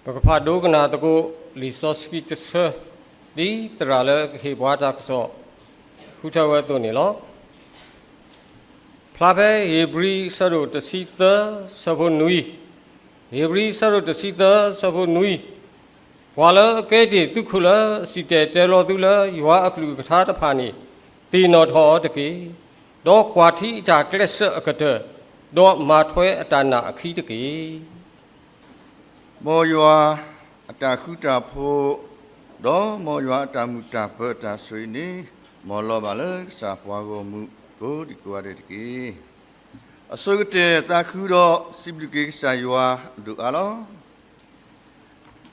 ပကဖးဒိကနၣ်သကိး လံာ်စီဆှံတဆၢ, ဒ်သရၣ်လၢကဟ့ၣ်ပှၤတၢ်ကစီၣ် ဃုထၢဝဲအသိးန့ၣ်လီၤ. ဖျါဖဲဧ့ၤဘြံၤ အဆၢဒိၣ်တဆံသၢ အဆၢဖိနွံ, ဧ့ၤဘြံၤ အဆၢဒိၣ်တဆံသၢ အဆၢဖိနွံ, ပှၤလၢအကဲတ့ၢ်သုးခိၣ်လၢအစံၣ်တဲၤတဲလီၤသုလၢယွၤအကလုၢ်အကထါတဖၣ်န့ၣ် သ့ၣ်နီၣ်ထီၣ်အီၤတက့ၢ်. ဒီးကွၢ်ထံအတၢ်ကျဲးစၢးအကတၢၢ်, ဒီးမၤထွဲအတၢ်နာ်အခံတက့ၢ်. မ်ယွၤအတၢ်ဃူတၢ်ဖိး, ဒီးမ်ယွၤအတၢ်မုာ်တၢ်ပၢၤအတၢ်ဆိၣ်ဂ့ၤန့ၣ် မ်လီၤဘၣ်လၢကစၢ်ပှၤဂီၢ်မုၢ်ကိးဒံကိးဂၤဒဲးတက့ၢ်. အဆိကတၢၢ်သးခုဒီးစံးဘျုးက့ၤကစၢ်ယွၤအဒိၣ်အါလီၤ.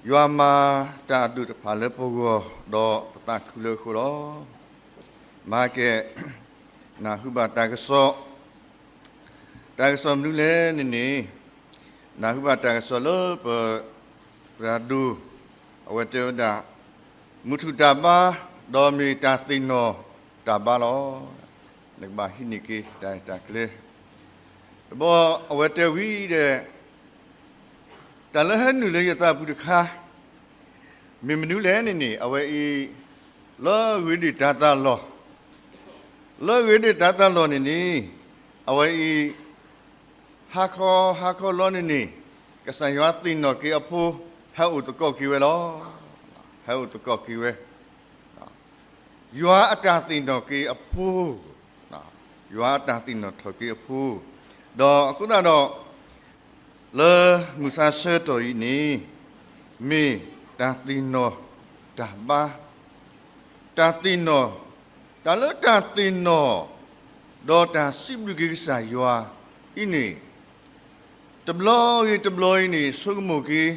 ယွၤမၤတၢ်အဒိၣ်တဖၣ်လၢပဂီၢ်, ဒီးပသးခုလၢအဃိလီၤ. မၤကဲ, နၢ်ဟူဘၣ်တၢ်ကစီၣ်, တၢ်ကစီၣ်မနုၤလဲၣ်န့ၣ်န့ၣ်, နၢ်ဟူဘၣ်တၢ်ကစီၣ်လၢပ သရၣ်ဒိၣ်, အဝဲတဲဝဲဒၣ်, မုၢ်ထူၣ်တၢ်ဘါ, ဒီးမ့ၢ်တၢ်သ့ၣ်နီၣ်တၢ်ဘါလီၤ. နကဘၣ်ဟံးန့ၢ်က့ၤတၢ်ရဲၣ်တၢ်ကျဲၤ. တဘျီအဝဲတဲဝံၤဒီး, တၢ်လၢဟဲနုာ်လၢယသးပူၤတခါ, မ့ၢ်မနုၤလဲၣ်န့ၣ်န့ၣ် အဝဲအံၤ, လၢဂ့ၤဒ့ၣ်တၤသၣ်လီၢ်, လၢဂ့ၤဒ့ၣ်တၤသၣ်လီၢ်န့ၣ်န့ၣ်, အဝဲအံၤ ဟါခီဟါခီလီၤန့ၣ်န့ၣ်, ကစၢ်ယွၤသ့ၣ်နီၣ်က့ၤအဖိ, ဟဲအိၣ်သကိးက့ၤဝဲလီၤ. ဟဲအိၣ်သကိးက့ၤဝဲ, ယွၤအတၢ်သ့ၣ်နီၣ်က့ၤအဖိ, ယွၤအတၢ်သ့ၣ်နီၣ်ထီၣ်က့ၤအဖိ, ဒီးအဃိသတးဒီး, လၢမုၢ်ဆါဆၢကတီၢ်အံၤန့ၣ်, မ့ၢ်တၢ်သ့ၣ်နီၣ်တၢ်ဘါ, တၢ်သ့ၣ်နီၣ်, တၢ်လၢတၢ်သ့ၣ်နီၣ်, ဒီးတၢ်စံးဘျုးက့ၤကစၢ်ယွၤအံၤန့ၣ်, တဘျီဂ့ၤတဘျီအံၤန့ၣ် ဆိကမိၣ်က့ၤ,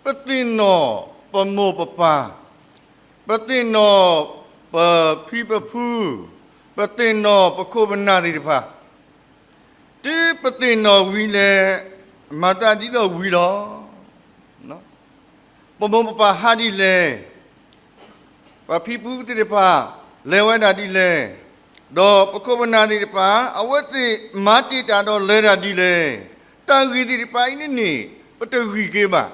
ပသ့ၣ်နီၣ်ပမိၢ်ပပၢ်, ပသ့ၣ်နီၣ်ပဖံပဖု, ပသ့ၣ်နီၣ်ပခိၣ်ပနၢ်သ့ၣ်တဖၣ်, တုၤပသ့ၣ်နီၣ်ဝံၤလဲၣ်, မၤသးဒ်သိးဝံၤလီၤ. ပမိၢ်ပပၢ်ဟးဒ်လဲၣ်, ပဖံပဖုသ့ၣ်တဖၣ်လဲၤဝဲဒၣ်ဒ်လဲၣ်, ဒီးပခိၣ်ပနၢ်သ့ၣ်တဖၣ် အဝဲသ့ၣ်မၤတ့ၢ်တၢ်ဒီးလဲၤတၢ်ဒ်လဲၣ်, တၢ်ဂ့ၢ်သ့ၣ်တဖၣ်အံၤန့ၣ်န့ၣ် ပတဂံၢ်က့ၤဘၣ်.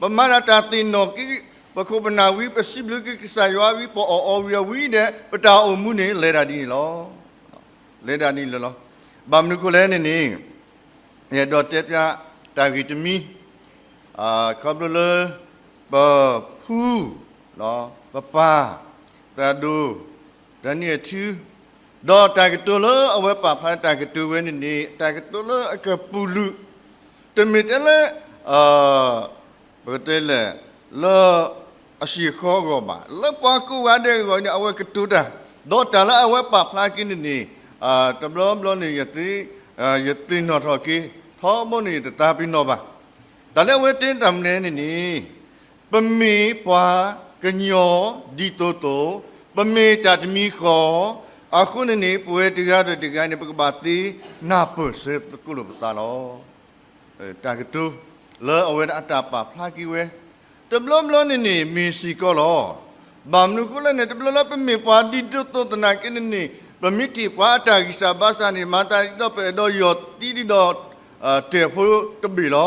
ပမၤဒၣ်တၢ်သ့ၣ်နီၣ်က့ၤ ပခိၣ်ပနၢ်ဝံၤ, ပစံးဘျုးက့ၤကစၢ်ယွၤဝံၤ, ပအီၣ်အီဝံၤဒီး ပတၢ်အိၣ်မူန့ၣ် လဲၤတၢ်ဒ်န့ၣ်လီၤ. လဲၤတၢ်ဒ်န့ၣ်လီၤ. ဘၣ်မနုၤအဃိလဲၣ်န့ၣ်န့ၣ်, ယအဲၣ်ဒိးတဲဖျါတၢ်ဂ့ၢ်တမံၤ, ခီဖျိလၢ ပဖု, ပပၢ်, သရၣ်ဒိၣ်, တနံၣ်အထူ, ဒီးတၢ်ကတိၤလၢအဝဲပာ်ဖျါတၢ်ကတိၤဝဲန့ၣ်န့ၣ် တၢ်ကတိၤလၢအကပူၤလုာ်, တမ့ၢ်ထဲလၢ ပကတဲလဲၣ်, လၢအဟံၣ်အဃီအဂီၢ်ဘၣ်, လၢပှၤကိးဂၤဒဲးအဂီၢ်န့ၣ် အဝဲကတိၤတၢ်, ဒီးတၢ်လၢအဝဲပာ်ဖျါက့ၤန့ၣ်န့ၣ်, တဘျီဘျီန့ၣ် ယသ့ၣ်နီၣ်ထီၣ်က့ၤ, ထီဘိန့ၣ် ယတသးပ့ၤနီၣ်ဘၣ်. တၢ်လၢအဝဲတဲတၢ်မနုၤလဲၣ်န့ၣ်န့ၣ်, ပမ့ၢ်ပှၤကညီဒ်သိးသိး, ပမ့ၢ်တၢ်တမံၤဃီ, အဃိန့ၣ်န့ၣ် ပဝဲတဂၤဒီးတဂၤန့ၣ် ပကဘၣ်သ့နၢ်ပၢၢ်ဆၢသကိးလိာ်ပသးလီၤ. တၢ်ကတိၤလၢအဝဲဒၣ်အတၢ်ပာ်ဖျါက့ၤဝဲ, တဘျီဘျီန့ၣ်န့ၣ် မ့ၢ်စ့ၢ်ကီးလီၤ. ဘၣ်မနုၤအဃိလဲၣ်န့ၣ် တဘျီလၢပမ့ၢ်ပှၤဒ်သိးသိးသနာ်က့န့ၣ်န့ၣ် ပမ့ၢ်တ့ၢ်ပှၤအတၢ်ဂံၢ်စၢ်ဘါစၢ်န့ၣ် မၤသးဒ်သိးပအဲၣ်ဒိးယီၢ်သံဒ်ဒီး တဲာ်ဖိတဘ့ၣ်လီၤ.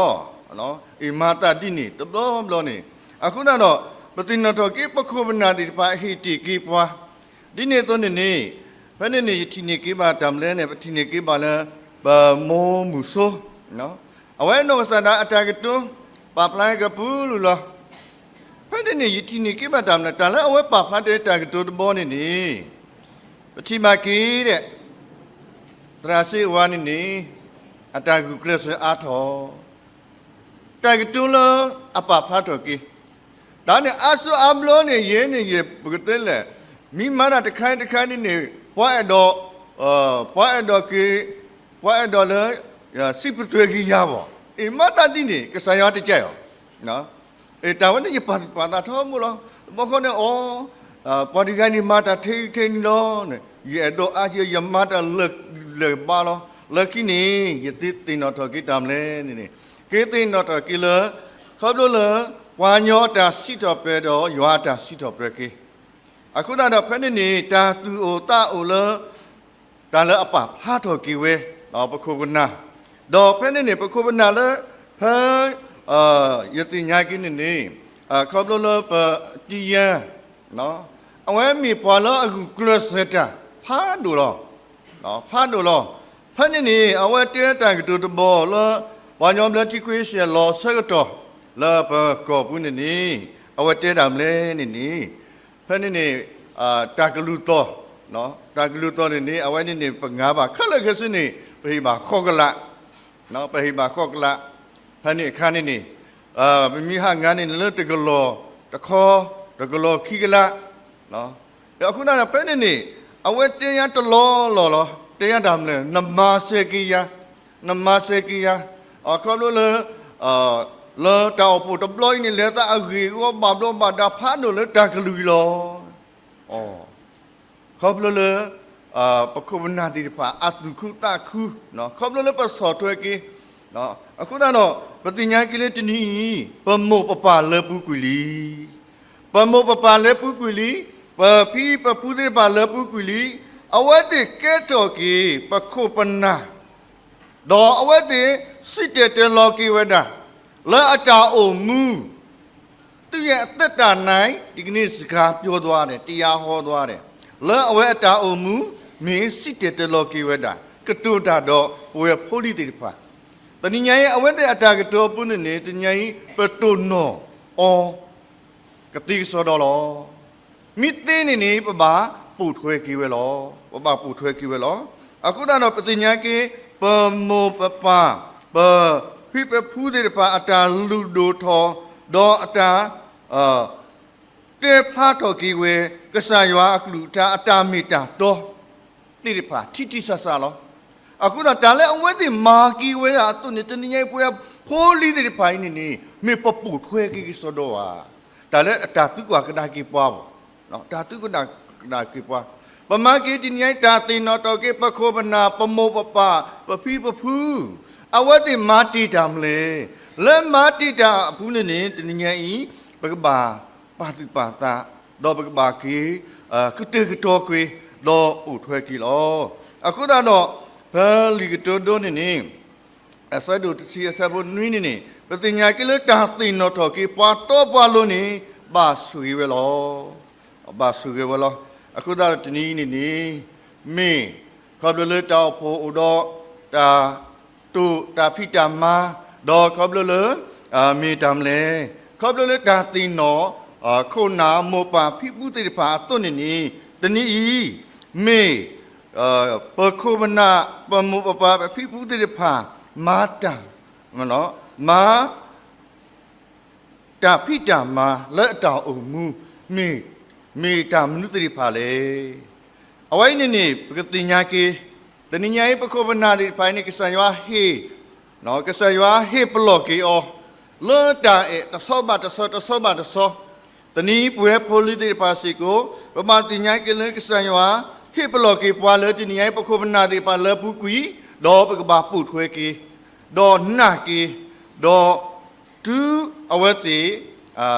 အ့ၣ် မၤသးဒ်န့ၣ် တဘျီဘျီန့ၣ်, အဃိသတးဒီး ပသ့ၣ်နီၣ်ထီၣ်က့ၤ ပခိၣ်ပနၢ်သ့ၣ်တဖၣ် ဟ့ၣ်တ့ၢ်က့ၤပှၤ, ဒ်န့ၣ်အသိးန့ၣ်န့ၣ်, ဖဲန့ၣ်န့ၣ် ယထံၣ်န့ၢ်က့ၤဘၣ်တၢ်မနုၤလဲၣ်န့ၣ် ပထံၣ်န့ၢ်က့ၤဘၣ်လၢ ပမိၢ်မုၢ်စိ အဝဲနီၢ်ကစၢ်ဒၣ်အတၢ်ကတိၤ ပာ်ဖျါကပူၤလုာ်လီၤ. ဖဲန့ၣ်န့ၣ် ယထံၣ်န့ၢ်က့ၤဘၣ်တၢ်မနုၤလဲၣ်, တၢ်လၢအဝဲပာ်ဖျါတ့ၢ်တၢ်ကတိၤတဘီန့ၣ်န့ၣ်, ပထံၣ်ဘၣ်က့ၤဒီး သရၣ်စ့အဝၤန့ၣ်န့ၣ် အတၢ်ဂုာ်ကျဲးစၢးအါထီၣ် တၢ်ကတိၤလၢအပာ်ဖျါထီၣ်က့ၤ, တၢ်န့ၣ်အါစုအါဘျီန့ၣ် ယဲန့ၣ်ယဲ ပကတဲလဲၣ်, မ့ၢ်မၤတၢ်တခါတခါန့ၣ်န့ၣ် ပှၤအဲၣ်ဒိး, ပှၤအဲၣ်ဒိးက့ၤ, ပှၤအဲၣ်ဒိးလၢ စံးပတြၢၤက့ၤယၤဘၣ်, အ့ၣ် မၤသးဒ်န့ၣ် ကစၢ်ယွၤတကဲအီၤ, အ့ၣ် တၢ်ဝဲန့ၣ်ယပာ်သူၣ်ပာ်သးထီဘိလီၤ. တဘျီဃီန့ၣ် အီ, ပှၤတဂၤန့ၣ်မၤတၢ်ထဲအံၤထဲန့ၣ်လီၤန့ၣ်, ယအဲၣ်ဒိးအါက့ ယမၤတၢ်လၢာ်လၢာ်ဘၣ်လီၤ. လၢခံန့ၣ် ယသ့သ့ၣ်နီၣ်ထီၣ်က့ၤတၢ်မနုၤလဲၣ်န့ၣ်န့ၣ်, ကသ့ၣ်နီၣ်ထီၣ်က့ၤလၢ ခီဖျိလၢ ပှၤကညီအတၢ်စံးထီၣ်ပတြၢၤဒီး ယွၤအတၢ်စံးထီၣ်ပတြၢၤက့ၤ အဃိသတးဒီး ဖဲန့ၣ်န့ၣ် တၢ်သူၣ်အိၣ်သးအိၣ်လၢ တၢ်လၢအပာ်ဖျါထီၣ်က့ၤဝဲ ပခိၣ်ပနၢ်, ဒီးဖဲန့ၣ်န့ၣ် ပခိၣ်ပနၢ်လၢ ဖဲ ယသ့ၣ်ညါက့ၤန့ၣ်န့ၣ် ခီဖျိလၢပတံယါ အဝဲမ့ၢ်ပှၤလၢအဂုာ်ကျဲးစၢးတၢ် ဖးဒိၣ်လီၤ, ဖးဒိၣ်လီၤ. ဖဲန့ၣ်န့ၣ် အဝဲတဲတၢ်ကတိၤတဘီလၢ ပှၤကညီဘျၢထံခဝ့ၡၢၣ်လီၤဆၢကတီၢ် လၢပကီၢ်ပူၤန့ၣ်န့ၣ် အဝဲတဲတၢ်မနုၤလဲၣ်န့ၣ်န့ၣ်, ဖဲန့ၣ်န့ၣ် တၢ်ကလုၢ်သီၣ်, တၢ်ကလုၢ်သီၣ်န့ၣ်န့ၣ် အဝဲန့ၣ်န့ၣ် ပငါဘၣ်ခဲလၢာ်ခဲဆ့န့ၣ် ပဟ့ၣ်ဘၣ်ဃိးကလး, ပဟ့ၣ်ဘၣ်ဃိးကလး, ဖဲန့ၣ်အခါန့ၣ်န့ၣ် ပမ့ၢ်ဟးငါန့ၣ်န့ၣ်လၢတကလီၢ်တခီ, တကလီၢ်ခံကလး, အဃိသတးဒီး ဖဲန့ၣ်န့ၣ် အဝဲတဲယါတလီၢ်လီၢ်လီၤ, တဲယါတၢ်မနုၤလဲၣ်, နမၤစၢၤက့ၤယၤ, နမၤစၢၤက့ၤယၤ, အခီဖျိလၢ လၢတၢ်အိၣ်ဖှိၣ်တဘျီအံၤန့ၣ် လဲၤသးအဂ့ၢ်အီၤဘၣ်ဘျီးဘၣ်ဒါဖးဒိၣ်လၢတၢ်ကလုၢ်အံၤလီၤ. ခီဖျိလၢ ပခိၣ်ပနၢ်သ့ၣ်တဖၣ်အသူၣ်ခုသးခု, ခီဖျိလၢပဆီၣ်ထွဲက့ၤ, အဃိသတးဒီး ပသ့ၣ်ညါက့ၤလၢတနံၤအံၤ ပမိၢ်ပပၢ်လၢပူၤကွံာ်လံ, ပမိၢ်ပပၢ်လၢပူၤကွံာ်လံ, ပဖံပဖုသ့ၣ်တဖၣ်လၢပူၤကွံာ်လံ, အဝဲသ့ၣ်ကဲထီၣ်က့ၤ ပခိၣ်ပနၢ် ဒီးအဝဲသ့ၣ်စံၣ်တဲၤတဲလီၤက့ၤဝဲဒၣ် လၢအတၢ်အိၣ်မူ သူၣ်ယဲၢ်အသက်တာ ဒ်ကန့ၣ် စကားပြောသွားတယ်, တရားဟောသွားတယ်, လၢအဝဲအတၢ်အိၣ်မူ မ့ၢ်စံၣ်တဲၤတဲလီၤက့ၤဝဲဒၣ် ကတိၤတၢ်ဒီးပဝဲဖိလံၤသ့ၣ်တဖၣ်, တနံၤညါအံၤ အဝဲသ့ၣ်အတၢ်ကတိၤအပူၤန့ၣ်န့ၣ် တနံၤညါအံၤ ပတိၢ်နီၣ်အီၤ ကသ့ကစီဒီလီၤ. မ့ၢ်သ့န့ၣ်န့ၣ် ပဘၣ်ပိာ်ထွဲက့ၤဝဲလီၤ, ပဘၣ်ပိာ်ထွဲက့ၤဝဲလီၤ. အဃိသတးဒီး ပသ့ၣ်ညါက့ၤ ပမိၢ်ပပၢ် ပဖံပဖုသ့ၣ်တဖၣ် အတၢ်လုၢ်ဒိၣ်ထီၣ် ဒီးအတၢ် တဲဖျါထီၣ်က့ၤဝဲ ကစၢ်ယွၤအကလုၢ်ကထါ အတၢ်မ့ၢ်တၢ်တီ သ့ၣ်တဖၣ် ထံထံဆးဆးလီၤ. အဃိသတး တၢ်လၢအဝဲသ့ၣ်မၤက့ၤဝဲဒၣ်အသိးန့ၣ် တနံၤညါအံၤ ပဝဲဖိလံၤသ့ၣ်တဖၣ်အံၤန့ၣ်န့ၣ် မ့ၢ်ပပိာ်ထွဲက့ၤကစီဒီဧါ, တၢ်လၢတၢ်သံကွၢ်ကဒါက့ၤပှၤဘၣ်, တၢ်သံကွၢ်ကဒါက့ၤပှၤ, ပမၤက့ၤတနံၤညါအံၤ တၢ်သ့ၣ်နီၣ်ထီၣ်က့ၤ ပခိၣ်ပနၢ် ပမိၢ်ပပၢ် ပဖံပဖု အဝဲသ့ၣ်မၤတ့ၢ်တၢ်မနုၤလဲၣ်, လၢမၤတ့ၢ်တၢ်အပူၤန့ၣ်န့ၣ် တနံၤညါအံၤ ပကဘၣ်ပာ်သူၣ်ပာ်သး, ဒီးပကဘၣ်က့ၤ ကတဲာ်ကတီၤကွံာ် ဒီးပိာ်ထွဲက့ၤလီၤ. အဃိသတးဒီး ဖဲလံာ်ကတိၤဒိန့ၣ်န့ၣ် အဆၢဒိၣ်တဆံ အဆၢဖိနွံန့ၣ်န့ၣ် ပသ့ၣ်ညါက့ၤလၢတၢ်သ့ၣ်နီၣ်ထီၣ်က့ၤ ပှၤတီပှၤလိၤန့ၣ် ဘၣ်ဆိၣ်ဂ့ၤဝဲလီၤ. ဘၣ်ဆိၣ်ဂ့ၤဝဲလီၤ. အဃိသတးဒီးတနံၤအံၤန့ၣ်န့ၣ် မ့ၢ်ခီဖျိလၢတၢ်အိၣ်ဖှိၣ်အိၣ်ဒီး တၢ်တိာ်တၢ်ဖံးတၢ်မၤ, ဒီးခီဖျိလၢ မ့ၢ်တၢ်မနုၤလဲၣ်, ခီဖျိလၢတၢ်သ့ၣ်နီၣ် ခိၣ်နၢ်မိၢ်ပၢ်ဖံဖုသ့ၣ်တဖၣ်အသိးန့ၣ်န့ၣ် တနံၤအံၤ မ့ၢ် ပခိၣ်ပနၢ် ပမိၢ်ပပၢ် ပဖံဖုသ့ၣ်တဖၣ် မၤတၢ် မၤ တၢ်ဖံးတၢ်မၤလၢအတၢ်အိၣ်မူ မ့ၢ် မ့ၢ်တၢ်မနုၤသ့ၣ်တဖၣ်လဲၣ်. အဝဲအံၤန့ၣ်န့ၣ် ပကသ့ၣ်ညါက့ၤ တနံၤညါအံၤ ပခိၣ်ပနၢ်သ့ၣ်တဖၣ်အံၤန့ၣ် ကစၢ်ယွၤဟ့ၣ် ကစၢ်ယွၤဟ့ၣ်ပလီၢ်က့ၤအီၤ လၢတၢ်အဲၣ်တဆီဘၣ်တဆီ တဆီဘၣ်တဆီ, တနံၤအံၤပဝဲဖိလံၤသ့ၣ်တဖၣ်စ့ၢ်ကီး ပဘၣ်သ့ၣ်ညါက့ၤလၢကစၢ်ယွၤ ဟ့ၣ်ပလီၢ်က့ၤပှၤလၢတနံၤညါအံၤ ပခိၣ်ပနၢ်သ့ၣ်တဖၣ်လၢပူၤကွံာ် ဒီးပကဘၣ်ပိာ်ထွဲက့ၤ ဒီးနာ်က့ၤ ဒီး တုၤအဝဲသ့ၣ်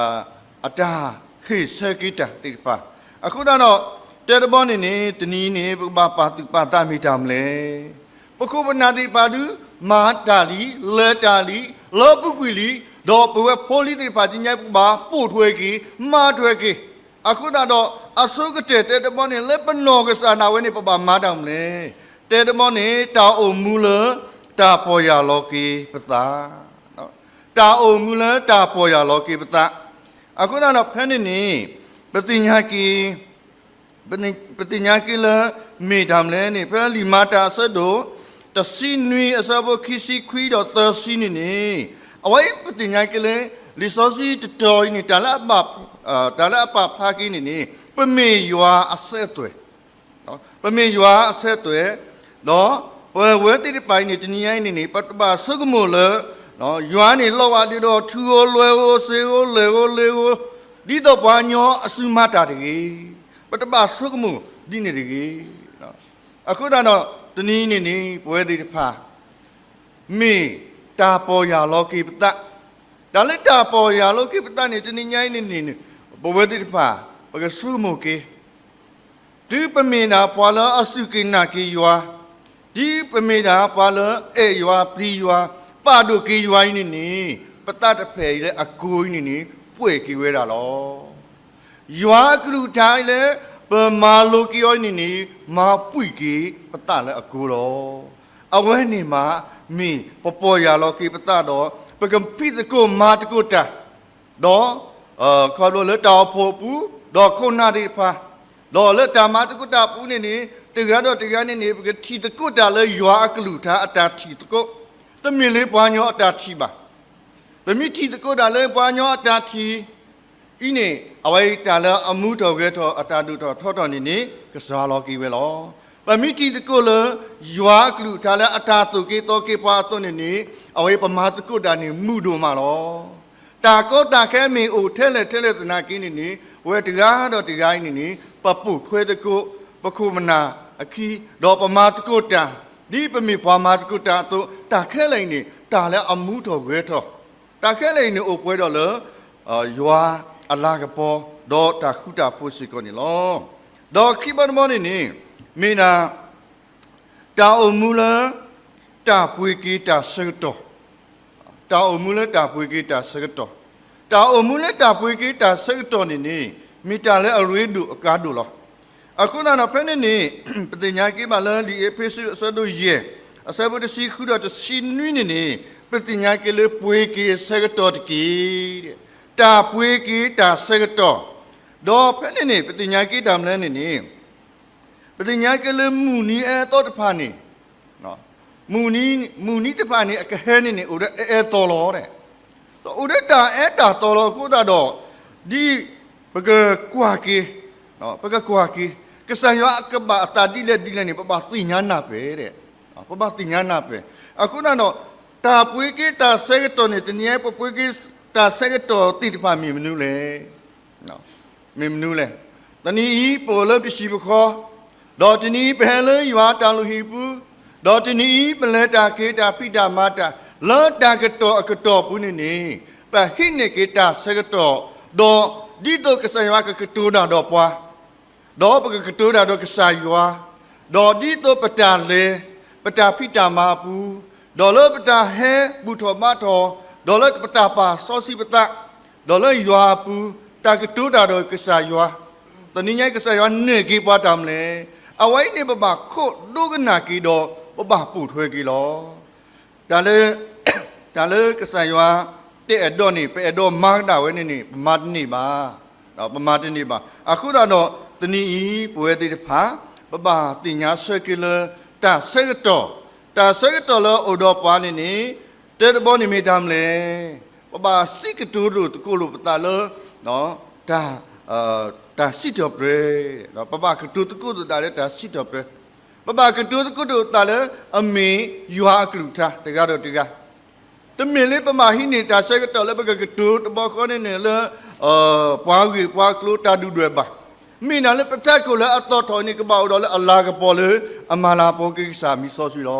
အတၢ်ဟ့ၣ်ဆၢက့ၤတၢ်သ့ၣ်တဖၣ်, အဃိသတးဒီး တဲတဘီန့ၣ်န့ၣ် တနံၤအံၤန့ၣ် ပကဘၣ်ပာ်သူၣ်ပာ်သးမ့ၢ်တၢ်မနုၤလဲၣ်. ပခိၣ်ပနၢ်သ့ၣ်တဖၣ်ဒုး မၤတၢ်လံ, လဲၤတၢ်လံ, လၢပူၤကွံာ်လံ, ဒီးပဝဲဖိလံၤသ့ၣ်တဖၣ်တနံၤညါ ပကဘၣ်ပိာ်ထွဲက့ၤ မၤထွဲက့ၤ, အဃိသတးဒီး အဆိကတၢၢ်တဲတဘီန့ၣ် လၢပနီၢ်ကစၢ်ဒၣ်ဝဲန့ၣ် ပဘၣ်မၤတၢ်မနုၤလဲၣ်. တဲတဘီန့ၣ် တၢ်အိၣ်မူလၢ တၢ်ပီၢ်ယၢ်လီၤက့ၤပသး တၢ်အိၣ်မူလၢတၢ်ပီၢ်ယၢ်လီၤက့ၤပသး, အဃိသတးဒီးဖဲန့ၣ်န့ၣ် ပသ့ၣ်ညါက့ၤ ပသ့ၣ်ညါက့ၤလၢ မ့ၢ်တၢ်မနုၤလဲၣ်န့ၣ် ဖဲလံာ်မၤတၢ်အဆၢဒိၣ် တဆံနွံအဆၢဖိခံဆံခွံဒီးသၢဆံန့ၣ်န့ၣ် အဝဲအံၤပသ့ၣ်ညါက့ၤလၢ လံာ်စီဆှံတတီၤအံၤန့ၣ် တၢ်လၢအပာ်ဖျါက့ၤန့ၣ်န့ၣ် ပမ့ၢ်ယွၤအစဲသွဲၣ် ပမ့ၢ်ယွၤအစဲသွဲၣ်, ဒီးပဝဲသ့ၣ်တဖၣ်အံၤန့ၣ် တနံၤညါအံၤန့ၣ်န့ၣ် ပတဘၣ်ဆိကမိၣ်လၢ ယွၤန့ၣ်လီၤဂာ်ဒ်ဒီး ထုဧိၤလွဲၤဧိၤ စ့ဧိၤလဲၤဧိၤလ့ဧိၤ ဒ်သိးပှၤကညီအစုမၤတၢ်တဂ့ၤ, ပတဘၣ်ဆိကမိၣ်ဒ်န့ၣ်တဂ့ၤ. အဃိသတးဒီး တနံၤအံၤန့ၣ်န့ၣ် ပဝဲသ့ၣ်တဖၣ် မ့ၢ်တၢ်ပီၢ်ယၢ်လီၤက့ၤပသး, တၢ်လၢတၢ်ပီၢ်ယၢ်လီၤက့ၤပသးန့ၣ် တနံၤညါအံၤန့ၣ်န့ၣ် ပဝဲသ့ၣ်တဖၣ် ပကဆိကမိၣ်က့ၤ တုၤပမ့ၢ်ဒၣ်ပှၤလၢအစူၢ်က့ၤနာ်က့ၤယွၤ, တုၤပမ့ၢ်ဒၣ်ပှၤလၢအဲၣ်ယွၤပျံၤယွၤ, ပာ်ဒိၣ်က့ၤယွၤအံၤန့ၣ်န့ၣ် ပသးတဖျၢၣ်အံၤလၢအကိၤအံၤန့ၣ်န့ၣ် ပှဲၢ်က့ၤဝဲဒၣ်လီၤ. ယွၤအကလုၢ်ကထါအံၤလၢ ပမၤလိက့ၤအီၤအံၤန့ၣ်န့ၣ် မၤပှံၢ်က့ၤပသးလၢအကိၤလီၤ. အဝဲန့ၣ်မး မ့ၢ်ပပီၢ်ယၢ်လီၤက့ၤပသးဒီး ပကဖံးသကိးမၤသကိးတၢ် ဒီး ခီဖျိလၢတၢ်အိၣ်ဖှိၣ်အပူၤ, ဒီးခိၣ်နၢ်သ့ၣ်တဖၣ်, ဒီးလၢတၢ်မၤသကိးတၢ်အပူၤန့ၣ်န့ၣ် တဂၤဒီးတဂၤန့ၣ်န့ၣ် ပကထံၣ်သကိးတၢ်လၢယွၤအကလုၢ်ကထါအတၢ်ထံၣ်သကိး, တမ့ၢ်လၢပှၤကညီအတၢ်ထံၣ်ဘၣ်. ပမ့ၢ်ထံၣ်သကိးတၢ်လၢပှၤကညီအတၢ်ထံၣ် အံၤန့ၣ် အဝဲအံၤတၢ်လၢအမူထီၣ်ဂဲၤထီၣ်အတၢ်ဒိၣ်ထီၣ်ထီထီၣ်န့ၣ်န့ၣ် ကစှၤလီၤက့ၤဝဲလီၤ. ပမ့ၢ်ထံၣ်သကိးလၢ ယွၤအကလုၢ်ကထါလၢအတၢ်သိၣ်က့ၤသီက့ၤပှၤအသိးန့ၣ်န့ၣ် အဝဲပမၤသကိးတၢ်န့ၣ်မုာ်ဒိၣ်မးလီၤ. တၢ်ကီတၢ်ခဲမ့ၢ်အိၣ်ထဲလဲၣ်ထဲလဲၣ်သနာ်က့န့ၣ်န့ၣ် ပဝဲတဂၤဒီးတဂၤအံၤန့ၣ်န့ၣ် ပပိာ်ထွဲသကိး ပခိၣ်ပနၢ်အခံ ဒီးပမၤသကိးတၢ် ဒ်ပမ့ၢ်ပှၤမၤသကိးတၢ်အသိး တၢ်ခဲလၢာ်အံၤန့ၣ် တၢ်လၢအမူထီၣ်ဂဲၤထီၣ် တၢ်ခဲလၢာ်အံၤန့ၣ် အိၣ်ပှဲၤဒီးလၢ ယွၤအလၤကပီၤ ဒီးတၢ်ဃူတၢ်ဖိးစ့ၢ်ကီးန့ၣ်လီၤ. ဒီးခံဘီတဘီန့ၣ်န့ၣ် မ့ၢ်ဒၣ် တၢ်အိၣ်မူလၢ တၢ်ပှ့ၤက့ၤတၢ်ဆၢကတီၢ်, တၢ်အိၣ်မူလၢတၢ်ပှ့ၤက့ၤတၢ်ဆၢကတီၢ်, တၢ်အိၣ်မူလၢတၢ်ပှ့ၤက့ၤတၢ်ဆၢကတီၢ်န့ၣ်န့ၣ် မ့ၢ်တၢ်လၢအရ့ဒိၣ်အကါဒိၣ်လီၤ. အဃိသတးဒီးဖဲန့ၣ်န့ၣ် ပသ့ၣ်ညါက့ၤဘၣ်လၢလံာ်အ့းဖ့းစူးအဆၢဒိၣ်ယဲၢ် အဆၢဖိတဆံဃုဒီးတဆံနွံန့ၣ်န့ၣ် ပသ့ၣ်ညါက့ၤလၢပှ့ၤက့ၤအဆၢကတီၢ်တက့ၢ်. တၢ်ပှ့ၤက့ၤတၢ်ဆၢကတီၢ်, ဒီးဖဲန့ၣ်န့ၣ် ပသ့ၣ်ညါက့ၤတၢ်မနုၤလဲၣ်န့ၣ်န့ၣ် ပသ့ၣ်ညါက့ၤလၢမုၢ်နံၤအအဲသီတဖၣ်န့ၣ် မုၢ်နံၤ, မုၢ်နံၤတဖၣ်န့ၣ် အကဟဲန့ၣ်န့ၣ် အိၣ်ဒီးအအဲသီလီၤ. အိၣ်ဒီးတၢ်အဲတၢ်သီလီၤအဃိသတးဒီး ဒ်ပကကွၢ်က့ၤ, ပကကွၢ်က့ၤ ကစၢ်ယွၤအကဘၣ်အသးဒ်လဲၣ်ဒ်လဲၣ်န့ၣ် ပဘၣ်သ့ၣ်ညါနၢ်ပၢၢ်, ပဘၣ်သ့ၣ်ညါနၢ်ပၢၢ်. အဃိသတးဒီး တၢ်ပှ့ၤက့ၤတၢ်ဆၢကတီၢ်န့ၣ် တနံၤအံၤပပှ့ၤက့ၤတၢ်ဆၢကတီၢ်သ့ၣ်တဖၣ်မ့ၢ်မနုၤလဲၣ် မ့ၢ်မနုၤလဲၣ်. တနံၤအံၤပအိၣ်လၢပဟံၣ်ပဃီ, ဒီးတနံၤအံၤပဟဲလၢယွၤအတၢ်လုၢ်ဟံၣ်ပူၤ, ဒီးတနံၤအံၤပလဲၤတၢ်က့ၤတၢ်ဖံးတၢ်မၤတၢ် လၢတၢ်ကတီၢ်အကတီၢ်ပူၤန့ၣ်န့ၣ် ပဟံးန့ၢ်က့ၤတၢ်ဆၢကတီၢ်, ဒီးဒ်သိးကစၢ်ယွၤကကတိၤတၢ်ဒီးပှၤ ဒီးပကကတိၤတၢ်ဒီးကစၢ်ယွၤ, ဒီးဒ်သိးပတၢ်လဲၤ, ပတၢ်ဖံးတၢ်မၤအပူၤ, ဒီးလၢပတၢ်ဟဲဘူၣ်ထီၣ်ဘါထီၣ်, ဒီးလၢပတၢ်ပာ်စီဆှံပသး, ဒီးလၢယွၤအပူၤ, တၢ်ကတိၤတၢ်ဒီးကစၢ်ယွၤ, တနံၤညါကစၢ်ယွၤနဲၣ်က့ၤပှၤတၢ်မနုၤလဲၣ်. အဝဲအံၤန့ၣ်ပဘၣ်ခိးဒိကနၣ်က့ၤဒီး ပဘၣ်ပိာ်ထွဲက့ၤလီၤ. တၢ်လၢ, တၢ်လၢကစၢ်ယွၤတအဲၣ်ဒိးန့ၣ် ပအဲၣ်ဒိးမၤကဒါဝဲန့ၣ်န့ၣ် ပမၤတန့ၢ်ဘၣ်, ပမၤတန့ၢ်ဘၣ်. အဃိသတးဒီး တနံၤအံၤ ပဝဲသ့ၣ်တဖၣ် ပဘၣ်သ့ၣ်ညါဆၢက့ၤလၢ တၢ်ဆၢကတီၢ်, တၢ်ဆၢကတီၢ်လၢအအိၣ်ဒီးပှၤန့ၣ်န့ၣ် တၢတဘီန့ၣ်မ့ၢ်တၢ်မနုၤလဲၣ်. ပဘၣ်စံးကတိၤလိာ်သကိးလိာ်ပသးလၢ တၢ်, တၢ်စံးထီၣ်ပတြၢၤ, ပဘၣ်ကတိၤသကိးလိာ်သးလၢတၢ်စံးထီၣ်ပတြၢၤ, ပဘၣ်ကတိၤသကိးလိာ်သးလၢအမ့ၢ်ယွၤအကလုၢ်ကထါတဂၤဒီးတဂၤ တမ့ၢ်လၢပဘၣ်ဟံးန့ၢ်တၢ်ဆၢကတီၢ်လၢပကကတိၤတဘျီဃီန့ၣ်န့ၣ်လၢ ပှၤဂ့ၢ်ပှၤကျိၤတၢ်ဒုၣ်ဒွဲၣ်ဘၣ်. မ့ၢ်ဒၣ်လၢပထးခိၣ်လၢအသီၣ်ထီၣ်န့ၣ် ကဘၣ်အိၣ်ဒီးလၢအလၤကပီၤလၢအမၤလၤကပီၤက့ၤကစၢ်မံၤစီဆှံလီၤ.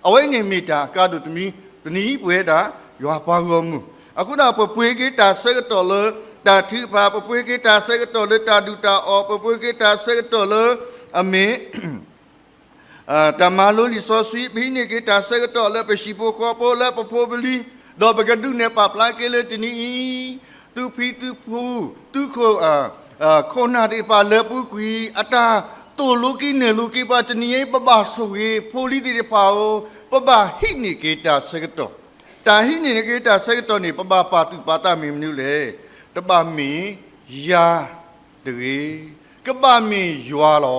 အဝဲန့ၣ်မ့ၢ်တၢ်အကါဒိၣ်တမံၤ, တနံၤအံၤပဝဲဒၣ် ယွၤပှၤဂီၢ်မုၢ်. အဃိသတး ပပှ့ၤက့ၤတၢ်ဆၢကတီၢ်လၢတၢ်ထုကဖၣ်, ပပှ့ၤက့ၤတၢ်ဆၢကတီၢ်လၢတၢ်ဒုၣ်တၢ်အီၣ်, ပပှ့ၤက့ၤတၢ်ဆၢကတီၢ်လၢအမ့ၢ် တၢ်မၤလိလံာ်စီဆှံ, ပဟံးန့ၢ်က့ၤတၢ်ဆၢကတီၢ်လၢပဟံၣ်ဖိဃီဖိလၢပဖိပလံၤ, ဒီးပကဒုးနဲၣ်ပာ်ဖျါက့ၤလၢတနံၤအံၤ, သုဖံသုဖု, သုခိၣ်, ခိၣ်နၢ်သ့ၣ်တဖၣ်လၢပူၤကွံာ်, အတၢ်သိၣ်လိက့ၤနဲၣ်လိက့ၤပှၤတနံၤအံၤ ပဘၣ်ဆိၣ်ဂ့ၤဖိလံၤသ့ၣ်တဖၣ်ဧိၤ, ပဘၣ်ဟံးန့ၢ်က့ၤတၢ်ဆၢကတီၢ်. တၢ်ဟံးန့ၢ်က့ၤတၢ်ဆၢကတီၢ်န့ၣ် ပဘၣ်ပာ်သူၣ်ပာ်သးမ့ၢ်မနုၤလဲၣ်. တဘၣ်မ့ၢ်ယၤ တဂ့ၤ, ကဘၣ်မ့ၢ်ယွၤလီ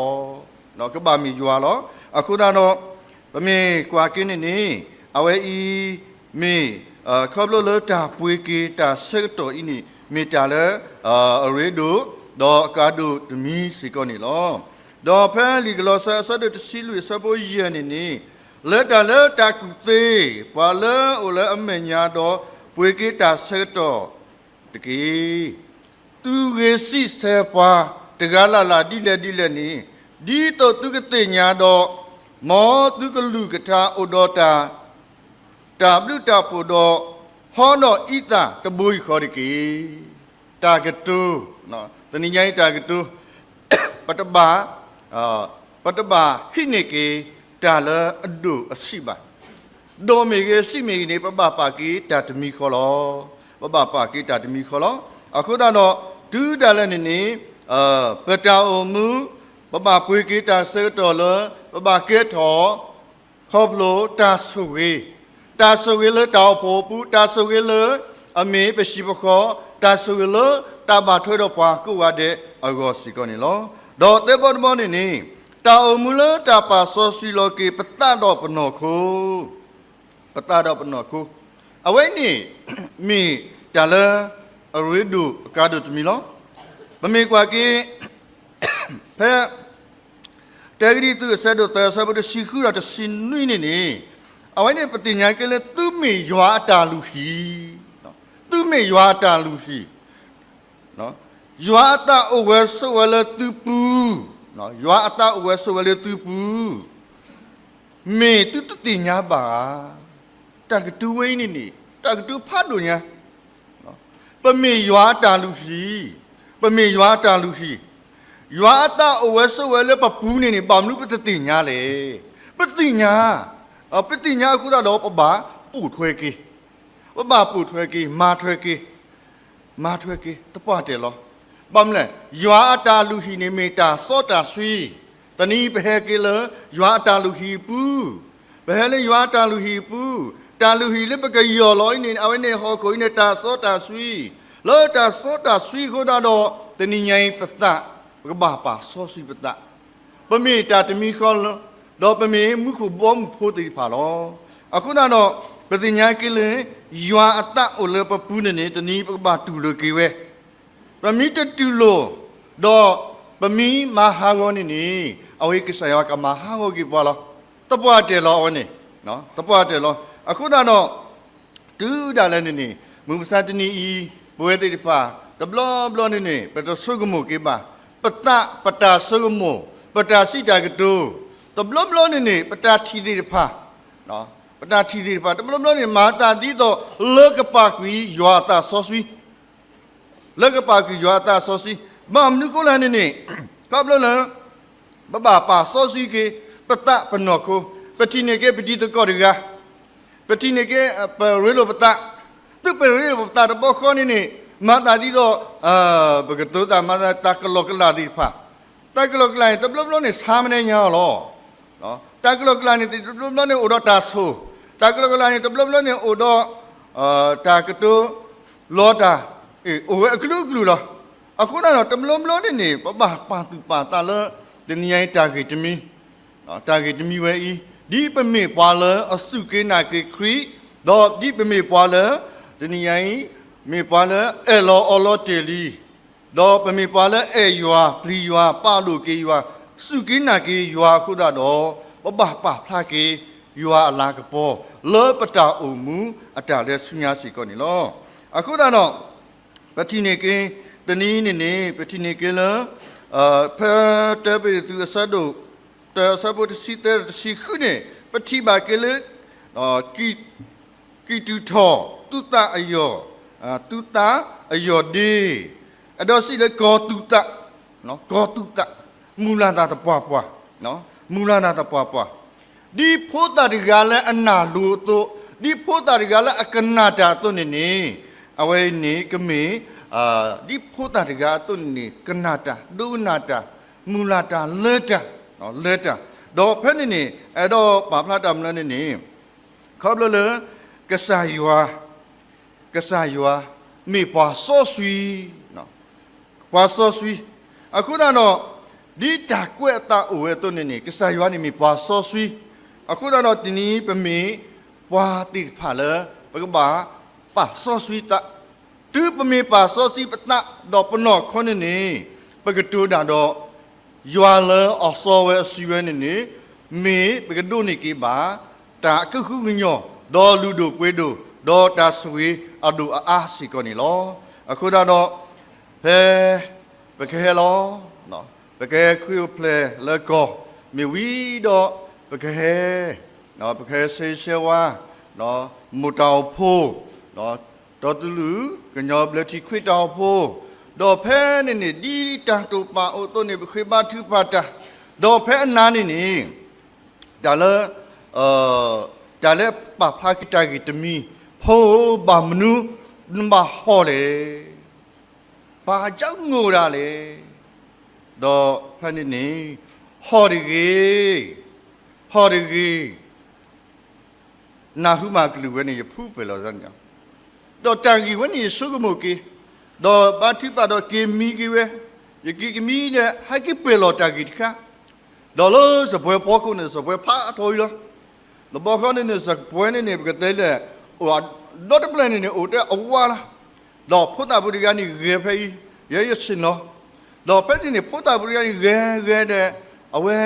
ၤ. ကဘၣ်မ့ၢ်ယွၤလီၤ. အဃိသတးဒီး ပမ့ၢ်ကွၢ်က့ၤန့ၣ်န့ၣ် အဝဲအံၤမ့ၢ် ခီဖျိလၢတၢ်ပှ့ၤက့ၤတၢ်ဆၢကတီၢ်အံၤန့ၣ် မ့ၢ်တၢ်လၢ အရ့ဒိၣ် ဒီးအကါဒိၣ်တမံၤစ့ၢ်ကီးန့ၣ်လီၤ. ဒီးဖဲလံာ်ကလီးစဲအဆၢဒိၣ်တဆံလွံၢ်အဆၢဖိယဲၢ်န့ၣ်န့ၣ် လၢတၢ်လၢတၢ်ကူၣ်သ့ ပှၤလၢအအိၣ်လၢအမဲာ်ညါဒီး ပှ့ၤက့ၤတၢ်ဆၢကတီၢ် တက့ၢ်. သုဂ့ၤစံးဆၢပှၤတဂၤလၢ်လၢ်ဒ်လဲၣ်ဒ်လဲၣ်န့ၣ် ဒ်သိးသုကသ့ၣ်ညါဒီး, မ်သုကလုၢ်ကထါအိၣ်ဒီးတၢ်, တၢ်ဘျုးတၢ်ဖှိၣ်ဒီး, ဟီဒီးအံသၣ်တဘိယူၢ်ဃီတက့ၢ်. တၢ်ကတိၤ, တနံၤညါအံၤတၢ်ကတိၤ, ပတဘၣ်, ပတဘၣ်ဟံးန့ၢ်က့ၤတၢ်လၢအဒိၣ်အဆံးဘၣ်. ဒိၣ်မ့ၢ်ဂ့ၤဆံးမ့ၢ်ဂ့ၤန့ၣ် ပဘၣ်ပာ်က့ၤတၢ်တမံၤဃီလီၤ. ပဘၣ်ပာ်က့ၤတၢ်တမံၤဃီလီၤ. အဃိသတးဒီး, တုၤဒၣ်လဲာ်န့ၣ်န့ၣ်, ပတၢ်အိၣ်မူ, ပဘၣ်ပှ့ၤက့ၤတၢ်ဆၢကတီၢ်လၢ, ပဘၣ်ကဲထီၣ်, ခီဖျိတၢ်ဆိၣ်ဂ့ၤ, တၢ်ဆိၣ်ဂ့ၤလၢတၢ်အိၣ်ဖှိၣ်အပူၤ, တၢ်ဆိၣ်ဂ့ၤလၢအမ့ၢ်ပဟံၣ်ပဃီ, တၢ်ဆိၣ်ဂ့ၤလၢတၢ်ဘၣ်ထွဲဒီးပှၤကိးဂၤဒဲးအဂီၢ်စ့ၢ်ကီးန့ၣ်လီၤ. ဒီးသၢဘီတဘီန့ၣ်န့ၣ်, တၢ်အိၣ်မူလၢတၢ်ပာ်စီဆှံလီၤက့ၤပသးဒီးပနီၢ်ခိ ပသးဒီးပနီၢ်ခိ, အဝဲန့ၣ်မ့ၢ်တၢ်လၢအရ့ဒိၣ်အကါဒိၣ်တမံၤလီၤ. ပမ့ၢ်ကွၢ်က့ၤ ဖဲ တၢကရံၣ်သူးအဆၢဒိၣ်သၢ အဆၢဖိတဆံဃုဒီးတဆံနွံန့ၣ်န့ၣ်, အဝဲန့ၣ်ပသ့ၣ်ညါက့ၤလၢသုမ့ၢ်ယွၤအတၢ်လုၢ်ဟံၣ်, သုမ့ၢ်ယွၤအတၢ်လုၢ်ဟံၣ်, ယွၤအသးအိၣ်ဝဲဆိးဝဲလၢသုပူၤ, ယွၤအသးအိၣ်ဝဲဆိးဝဲလၢသုပူၤ မ့ၢ်သုတသ့ၣ်ညါဘၣ်ဧါ. တၢ်ကတိၤဝဲအံၤန့ၣ်န့ၣ် တၢ်ကတိၤဖးဒိၣ်ညါ, ပမ့ၢ်ယွၤအတၢ်လုၢ်ဟံၣ်, ပမ့ၢ်ယွၤအတၢ်လုၢ်ဟံၣ်, ယွၤအသးအိၣ်ဝဲဆိးဝဲလၢပပူၤန့ၣ်န့ၣ် ဘၣ်မနုၤပတသ့ၣ်ညါလဲၣ်. ပသ့ၣ်ညါ, ပသ့ၣ်ညါအဃိသတးဒီးပဘၣ်ပိာ်ထွဲက့ၤ, ပဘၣ်ပိာ်ထွဲက့ၤ, မၤထွဲက့ၤ မၤထွဲက့ၤ သပှၢ်တၢၢ်လီၤ. ဘၣ်မနုၤလဲၣ်, ယွၤအတၢ်လုၢ်ဟံၣ်န့ၣ်မ့ၢ်တၢ်စီတၢ်ဆှံ, တနံၤပဟဲက့ၤလၢယွၤအတၢ်လုၢ်ဟံၣ်အပူၤ, ပဟဲလၢယွၤအတၢ်လုၢ်ဟံၣ်အပူၤ, တၢ်လုၢ်ဟံၣ်လၢပကယီၢ်လီၤအံၤန့ၣ် အဝဲန့ၣ်ဟီၣ်ခိၣ်အံၤန့ၣ်တၢ်စီတၢ်ဆှံ, လၢတၢ်စီတၢ်ဆှံအဃိသတးဒီး တနံၤညါအံၤပသး, ပကဘၣ်ပာ်စီဆှံပသး ပမ့ၢ်တၢ်တမံၤဃီလီၤ, ဒီးပမ့ၢ်မူခိၣ်ဘီမုၢ်ဖိသ့ၣ်တဖၣ်လီၤ. အဃိသတးဒီး ပသ့ၣ်ညါက့ၤလၢ ယွၤအသးအိၣ်လၢပပူၤန့ၣ်န့ၣ် တနံၤပကဘၣ်တူၢ်လိာ်က့ၤဝဲ, ပမ့ၢ်တတူၢ်လိာ်, ဒီးပမ့ၢ်မၤဟးဂီၤန့ၣ်န့ၣ် အဝဲကစၢ်ယွၤကမၤဟးဂီၤက့ၤပှၤလီၤ. သပှၢ်တၢၢ်လီၤအဝဲန့ၣ်, သပှၢ်တၢၢ်လီၤ. အဃိသတးဒီး တုၤဒၣ်လဲာ်န့ၣ်န့ၣ် မုၢ်မဆါတနံၤအံၤ ပဝဲသ့ၣ်တဖၣ် တဘျီဘျီန့ၣ်န့ၣ် ပတဆိကမိၣ်က့ၤဘၣ်, ပသး ပတၢ်ဆိကမိၣ်, ပတၢ်စံးတၢ်ကတိၤ, တဘျီဘျီန့ၣ်န့ၣ် ပတၢ်ထံၣ်သ့ၣ်တဖၣ်, ပတၢ်ထံၣ်သ့ၣ်တဖၣ် တဘျီဘျီန့ၣ် မၤသးဒ်သိးလၢကပာ်ကွံာ်ယွၤအသးစီဆှံ လၢကပာ်ကွံာ်ယွၤအသးစီဆှံ, ဘၣ်မနုၤအဃိလဲၣ်န့ၣ်န့ၣ်, ခီဖျိလၢ ပဘၣ်ပာ်စီဆှံက့ၤ ပသးပနီၢ်ခိ, ပထံၣ်န့ၢ်က့ၤပတံၤသကိးတဂၤ, ပထံၣ်န့ၢ်က့ၤ ပရ့လိာ်ပသး, သုပရ့လိာ်ပသးတဘျီဃီန့ၣ်န့ၣ်, မၤသးဒ်သိး ပကတိၤသးမၤသးတၢ်ကလီကလီသ့ၣ်တဖၣ်, တၢ်ကလီကလီန့ၣ် တဘျီဘျီန့ၣ် ဆါမနဲညါအီၤလီၤ. တၢ်ကလီကလီန့ၣ် တဘျီဘျီန့ၣ်အိၣ်ဒီးတၢ်ဆိၣ်, တၢ်ကလီကလီန့ၣ် တဘျီဘျီန့ၣ်အိၣ်ဒီး တၢ်ကတိၤလီတၢ်, အိၣ်ဝဲအကလုာ်ကလုာ်လီၤ. အဃိသတးဒီး တဘျီဘျီန့ၣ်န့ၣ် ပဘၣ်ပာ်သူၣ်ပာ်သးလၢ တနံၤညါအံၤတၢ်ဂ့ၢ်တမံၤ, တၢ်ဂ့ၢ်တမံၤဝဲအံၤ, ဒ်ပမ့ၢ်ပှၤလၢအစူၢ်က့ၤနာ်က့ၤခရံာ်, ဒီးဒ်ပမ့ၢ်ပှၤလၢ တနံၤညါအံၤ မ့ၢ်ပှၤလၢအအဲၣ်လီၤအီလီၤတ့ၢ်လံ ဒီးပမ့ၢ်ပှၤလၢအအဲၣ်ယွၤ, ပျံၤယွၤ, ပာ်ဒိၣ်က့ၤယွၤ, စူၢ်က့ၤနာ်က့ၤယွၤအဃိသတးဒီး, ပဘၣ်ပာ်ဖျါက့ၤယွၤအလၤကပီၤ လၢပတၢ်အိၣ်မူအတၢ်လဲၤဆူညါစ့ၢ်ကီးန့ၣ်လီၤ. အဃိသတးဒီး ပထံၣ်န့ၢ်က့ၤ တနံၤအံၤန့ၣ်န့ၣ် ပထံၣ်န့ၢ်က့ၤလၢ ဖဲတၢပ့းတရူးအဆၢဒိၣ်တၢ အဆၢဖိတဆံသၢ တဆံဃုန့ၣ် ပထံၣ်ဘၣ်က့ၤလၢ ကံၢ်တူာ်ထီၣ် သုသးအယီၢ်, သုသးအယီၢ်ဒ့, အဒီးစံးလၢကီၤသုသး, ကီၤသုသး, မုၢ်လၢ်သးသပှၢ်ပှၢ်, မုၢ်လၢ်သးသပှၢ်ပှၢ်, ဒ်ဖိသၣ်တဂၤလၢအနၢ်လိၤအသိး, ဒ်ဖိသၣ်တဂၤလၢအကနၣ်တၢ်အသိးန့ၣ်န့ၣ်, အဝဲအံၤန့ၣ်ကမ့ၢ် ဒ်ဖိသၣ်တဂၤအသိးန့ၣ်န့ၣ် ကနၣ်တၢ်, ဒိကနၣ်တၢ်, မုၢ်လၢ်တၢ်, လၢတၢ်, လၢတၢ်, ဒီးဖဲန့ၣ်န့ၣ် အဲၣ်ဒိးပာ်ဖျါတၢ်မနုၤလဲၣ်န့ၣ်န့ၣ် ခီဖျိလၢ ကစၢ်ယွၤ, ကစၢ်ယွၤ မ့ၢ်ပှၤစီဆှံ, ပှၤစီဆှံ, အဃိသတးဒီး ဒ်တၢ်ကွဲးအသးအိၣ်ဝဲအသိးန့ၣ်န့ၣ် ကစၢ်ယွၤန့ၣ်မ့ၢ်ပှၤစီဆှံ, အဃိသတးဒီးတနံၤအံၤပမ့ၢ်ပှၤသ့ၣ်တဖၣ်လၢ ပကဘၣ်ပာ်စီဆှံသး, တုၤပမ့ၢ်ပာ်စီဆှံပသးဒီးပနီၢ်ခိန့ၣ်န့ၣ် ပကတိၤတၢ်ဒီး ယွၤလၢအစီဝဲအစုဝဲန့ၣ်န့ၣ် မ့ၢ်ပကဒိးန့ၢ်က့ၤဘၣ် တၢ်အကဟုကညီၢ် ဒီးလုၢ်ဒိၣ်ပှ့ၤဒိၣ် ဒီးတၢ်ဆိၣ်ဂ့ၤအဒိၣ်အအါစ့ၢ်ကီးန့ၣ်လီၤ. အဃိသတးဒီး ဖဲပကဟဲလီၤ ပကဟဲခရံာ်အိၣ်ဖျဲၣ်လၢကီၢ်, မ့ၢ်ဝံၤဒီး ပကဟဲ, ပကဟဲဆဲဆဲဝါ, မိၢ်တၢ်အိၣ်ဖှိၣ်, ဒီးတူၢ်လိာ်ကညီဘျၢထံခရံာ်တၢ်အိၣ်ဖှိၣ်, ဒီးဖဲန့ၣ်န့ၣ် ဒ်တၢ်တိာ်ပာ်အိၣ်အသိးန့ၣ် ပဃ့ဘါထုကဖၣ်တၢ်, ဒီးဖဲအနၤန့ၣ်န့ၣ် တၢ်လၢ တၢ်လၢပာ်ဖျါက့ၤတၢ်ဂ့ၢ်တမံၤ, ဖိဧၢ ဘၣ်မနုၤနဘၣ်ဟီၣ်လဲၣ်, ဘာကြောင့်ငိုတာလဲၣ်, ဒီးဖဲန့ၣ်န့ၣ် ဟီၣ်တဂ့ၤ, ဟီၣ်တဂ့ၤ, နၢ်ဟူမးကလုၢ်ဝဲန့ၣ် ယဖုပၢၢ်လီၤန့ၣ်, ဒီးတၢ်ဂ့ၢ်ဝဲန့ၣ်ယဆိကမိၣ်က့ၤ, ဒီးဘါထုကဖၣ်ဒီးက့ၤမံက့ၤဝဲ, ယက့ၤကမံဒီး ဟဲက့ၤပၢၢ်လီၤတၢ်ဂ့ၢ်တခါ, ဒီးလၢစပွဲဖီခိၣ်န့ၣ် စပွဲဖးထီအံၤလီၤ. တဘျီဃီန့ၣ်န့ၣ် စပွဲန့ၣ်န့ၣ် ပကတဲလဲၣ်, အိၣ်ဒီတဖျၢၣ်န့ၣ်န့ၣ် အိၣ်တ့ၢ်အဝါလီၤ. ဒီးဖိသၣ်ဖိတဂၤန့ၣ်ဂဲၤဖဲအံၤ, ယဲယဆ့ၣ်နီၤ, ဒီးဖဲန့ၣ်န့ၣ် ဖိသၣ်ဖိတဂၤန့ၣ်ဂဲၤဂဲၤဒီး အဝဲ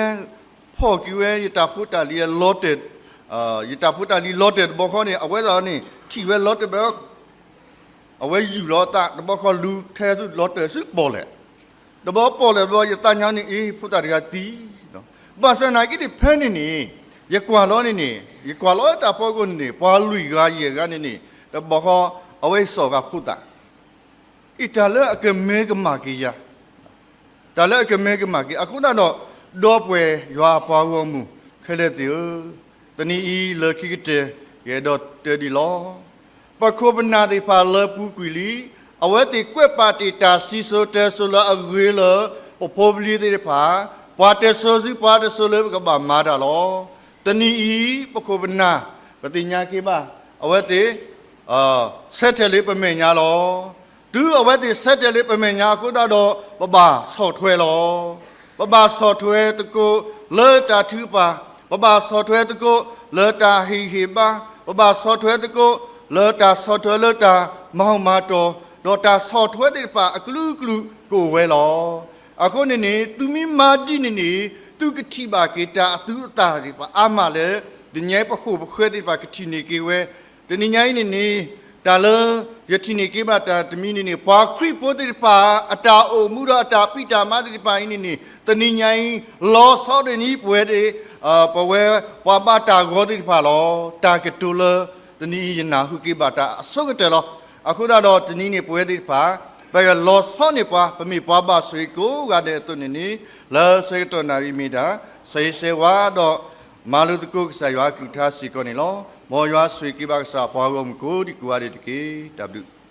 ဖီၣ်က့ၤဝဲယတၢ်ဖိတၢ်လံၤလီတၢၢ်, ယတၢ်ဖိတၢ်လံၤလီတၢၢ်တဘျီဃီန့ၣ် အဝဲသ့ၣ်န့ၣ် ထံၣ်ဝဲလီတၢၢ်ဘၣ်, အဝဲယူၢ်လီၤအသးတဘျီဃီ လူၤထဲဆူလီတၢၢ်ဆူပီၣ်လဲၣ်, တဘျီပီၣ်လဲၣ်ဘျီ ယသးညါန့ၣ်အ့ ဖိသၣ်တဂၤသံ, ဘၣ်ဆၣ်နာ်က့န့ၣ် ဖဲန့ၣ်န့ၣ် ယကွၢ်လီၤန့ၣ်န့ၣ် ယကွၢ်လီၤတၢ်ဖီခိၣ်န့ၣ်န့ၣ် ပှၤလွံၢ်ဂၤယဲၢ်ဂၤန့ၣ်န့ၣ် တဘျီဃီ အဝဲစီၣ်ဃာ်ဖိသၣ် အံၤတၢ်လၢအကမၢကမၣ်က့ၤယၤ, တၢ်လၢအကမၢကမၣ်က့ၤ အဃိသတးဒီး ဒီပုၢ်ဝဲၢ်ယွၤအပှၤဂီၢ်မုၢ်ခဲလၢာ်သ့ၣ်ဧၢ, တနံၤအံၤလၢခံကတၢၢ် ယအဲၣ်ဒိးတဲဒ်လီၤ. ပခိၣ်ပနၢ်သ့ၣ်တဖၣ်လၢပူၤကွံာ်လံ, အဝဲသ့ၣ်ကွဲးပာ်တ့ၢ်တၢ်စံၣ်စိၤတဲစိၤလၢအဂ့ၤလၢ ပဖိပလံၤသ့ၣ်တဖၣ်, ပှၤတဲစိၤဆူပှၤတဲစိၤလၢပကဘၣ်မၤတၢ်လီၤ. တနံၤအံၤ ပခိၣ်ပနၢ် ပသ့ၣ်ညါက့ၤဘၣ် အဝဲသ့ၣ် ဆၢတဲာ်လၢပမဲာ်ညါလီၤ. တုၤအဝဲသ့ၣ်ဆၢတဲာ်လၢပမဲာ်ညါအဃိသတးဒီး ပဘၣ်ဆီၣ်ထွဲလီၤ. ပဘၣ်ဆီၣ်ထွဲသကိးလၢတၢ်ထုကဖၣ်, ပဘၣ်ဆီၣ်ထွဲသကိးလၢတၢ်ဟ့ၣ်ဂံၢ်ဟ့ၣ်ဘါ, ပဘၣ်ဆီၣ်ထွဲသကိးလၢတၢ်ဆီၣ်ထွဲလၢတၢ်မၤဟူးမၤတီၤ, ဒီးတၢ်ဆီၣ်ထွဲသ့ၣ်တဖၣ်အကလုာ်ကလုာ်ကအိၣ်ဝဲလီၤ. အဃိန့ၣ်န့ၣ် သုမ့ၢ်မၤဒ်န့ၣ်န့ၣ် သုကထံၣ်ဘၣ်က့ၤတၢ်အသူအသၣ်သ့ၣ်တဖၣ်အါမးလၢ တနံၤအံၤပခိၣ်ပဃၢၤသ့ၣ်တဖၣ်ကထံၣ်န့ၢ်က့ၤဝဲ, တနံၤညါအံၤန့ၣ်န့ၣ် တၢ်လၢယထံၣ်န့ၢ်က့ၤဘၣ်တၢ်တမံၤန့ၣ်န့ၣ် ပှၤခရံာ်ဖိသ့ၣ်တဖၣ် အတၢ်အိၣ်မူဒီးအတၢ်ဖံးတၢ်မၤသ့ၣ်တဖၣ်အံၤန့ၣ်န့ၣ် တနံၤညါအံၤ လီၤဆီဒၣ်န့ၣ် ပဝဲဒၣ် ပဝဲပှၤဘၣ်တၢ်ဂီၤသ့ၣ်တဖၣ်လီၤ. တၢ်ကတိၤလၢ တနံၤအံၤယနၢ်ဟူက့ၤဘၣ်တၢ်အဆိကတၢၢ်လီၤ. အဃိသတးဒီးတနံၤန့ၣ် ပဝဲသ့ၣ်တဖၣ် ပကလီၤဆီန့ၢ်ပှၤ ပမ့ၢ်ပှၤဘၣ်ဆိၣ်ဂ့ၤကိးဂၤဒဲးအသိးန့ၣ်န့ၣ် လၢဆၢကတီၢ်နၣ်ရံၣ်မ့ၢ်တၢ် ဆၢဂ့ၤဆၢဝါဒီး မၤလိသကိးကစၢ်ယွၤအကလုၢ်ကထါစ့ၢ်ကီးန့ၣ်လီၤ. မ်ယွၤဆိၣ်ဂ့ၤက့ၤဘၣ်ကစၢ်ပှၤဂီၢ်မုၢ်ကိးဒံကိးဂၤဒဲးတက့ၢ်. တၢ်ဘျုး